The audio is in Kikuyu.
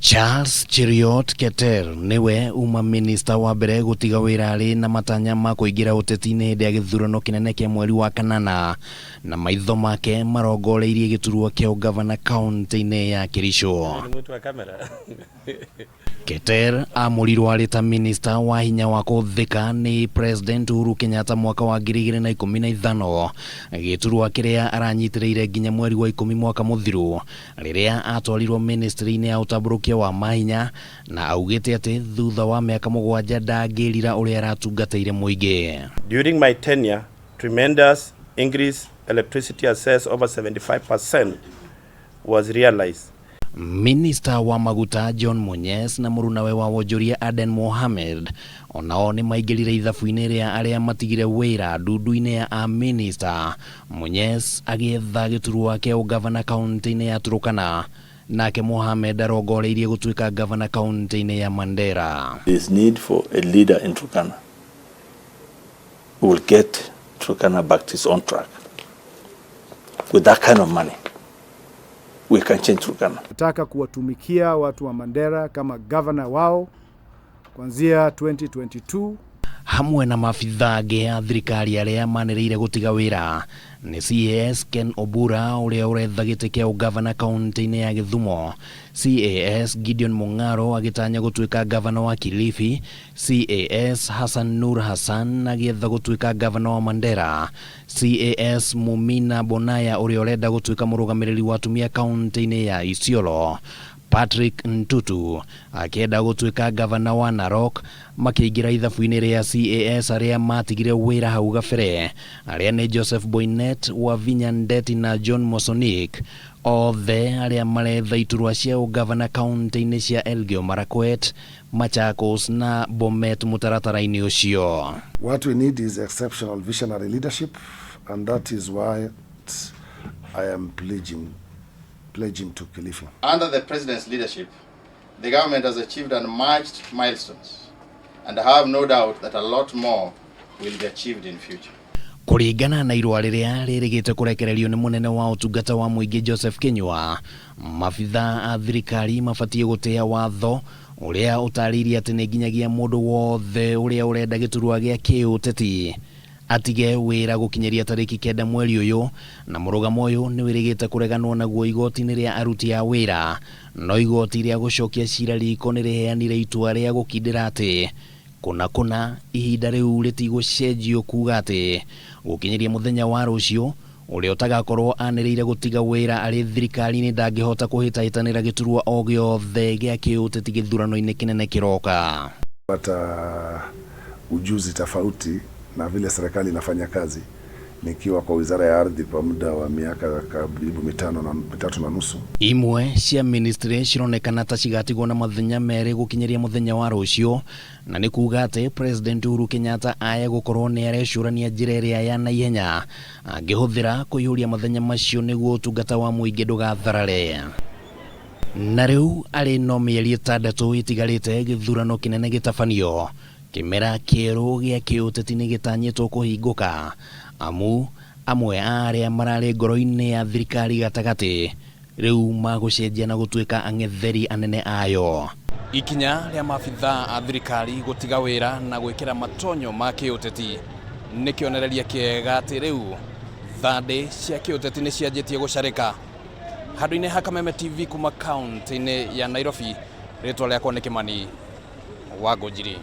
Charles Cheruiyot Keter niwe uma minista wa mbere gutiga wira ari na matanya ma kuingira uteti-ini hindi ya githurano kinene kia mweri wa kanana, na maitho make marongoreirie giturwa kia ugavana kaunti-ini ya Kericho. Keter amurirwo arĩ ta minista wa hinya wa kũhũthĩka nĩ President Uhuru Kenyatta mwaka wa 2015, gĩturwa kĩrĩa aranyitĩrĩire nginya mweri wa 10 mwaka mũthiru, rĩrĩa atwarirwo ministry-inĩ ya ũtambũrũkia wa mahinya, na augĩte atĩ thutha wa mĩaka 7 ndangĩrira ũrĩa aratungatĩire mũingĩ. During my tenure, tremendous increase electricity access over 75% was realized. Minista wa maguta John Munyes na mũrunawe wa wonjoria Aden Mohamed onao nĩ maingĩrire ithabu-inĩ rĩa arĩa matigire wĩra ndundu-inĩ ya a-minista. Munyes agĩetha gĩturwa kĩa ũgavana kaunti-inĩ ya Turkana, nake Mohamed arongoreirie gũtuĩka gavana kaunti-inĩ ya Mandera. There is need for a leader in Turkana who will get Turkana back to its own track. With that kind of money, we can change Turkana. Nataka kuwatumikia watu wa Mandera kama governor wao kuanzia 2022. Hamwe na maabithaa angĩ a thirikari arĩa manĩrĩire gũtiga wĩra nĩ CAS Ken Obura, ũrĩa ũretha gĩtĩ kĩa ũgavana kaunti-inĩ ya Gĩthumo, CAS Gideon Mung'aro agĩtanya gũtuĩka gavana wa Kilifi, CAS Hassan Nur Hassan agĩetha gũtuĩka gavana wa Mandera, CAS Mumina Bonaya ũrĩa ũrenda gũtuĩka mũrũgamĩrĩri wa atumia kaunti-inĩ ya Isiolo, Patrick Ntutu akĩenda gũtuĩka gavana wa Narok, makĩingĩra ithabu-inĩ rĩa CAS arĩa matigire wĩra hau gabere, arĩa nĩ Joseph Boinnet, Wavinya Ndeti na John Mosonik, othe arĩa maretha iturwa cia ũgavana kaunti-inĩ cia Elgeyo Marakwet, Machakos na Bomet mũtaratara-inĩ ũcio. What we need is exceptional visionary leadership, and that is why I am pledging to Kilifi. Under the President's leadership, the government has achieved unmatched milestones, and I have no doubt that a lot more will be achieved in future. Kũringana na irũa rĩrĩa rĩrĩgĩte kũrekererio nĩ mũnene wa ũtungata wa mũingĩ Joseph Kinyua, maabithaa a thirikari mabatiĩ gũtĩa watho ũrĩa ũtarĩirie atĩ nĩ nginyagia mũndũ wothe ũrĩa ũrenda gĩturwa gĩa kĩũteti atige wĩra gũkinyĩria tarĩki 9 mweri ũyũ, na mũrũgamo ũyũ nĩ wĩrĩgĩte kũreganwo naguo igoti-inĩ rĩa aruti a wĩra, no igoti rĩa gũcokia cira riko nĩ rĩheanire itua rĩa gũkindĩra atĩ kũna kũna ihinda rĩu rĩtigũcenjio, kuga atĩ gũkinyĩria mũthenya wa rũciũ, ũrĩa ũtagakorwo anĩrĩire gũtiga wĩra arĩ thirikari-inĩ ndangĩhota kũhĩtahĩtanĩra gĩturwa o gĩothe gĩa kĩũteti gĩthurano-inĩ kĩnene kĩroka. Pata ujuzi tofauti na vile serikali inafanya kazi nikiwa kwa Wizara ya Ardhi kwa muda wa miaka karibu mitano na 3.5. Imwe cia ministry cironekana ta cigatigwo na mathenya 2 gũkinyĩria mũthenya wa rũciũ, na nĩ kuga atĩ President Uhuru Kenyatta aya gũkorwo nĩ arecũrania njĩra ĩrĩa ya naihenya angĩhũthĩra kũiyũria mathenya macio nĩguo ũtungata wa mũingĩ ndũgatharare. Na rĩu arĩ no mĩeri 6 ĩtigarĩte gĩthurano kĩnene gĩtabanio, kĩmera kĩerũ gĩa kĩũteti nĩ gĩtanyĩtwo kũhingũka, amu amwe a arĩa mararĩ ngoro-inĩ ya thirikari gatagatĩ rĩu magũcenjia na gũtuĩka ang'etheri anene ayo. Ikinya rĩa maabithaa a thirikari gũtiga wĩra na gwĩkĩra matonyo ma kĩũteti nĩ kĩonereria kĩega atĩ rĩu thandĩ cia kĩũteti nĩ cianjĩtie gũcarĩka. Handũ-inĩ ha Kameme TV kuma kaunti-inĩ ya Nairobi, rĩtwa rĩakwa nĩ Kimani wa Ngũnjiri.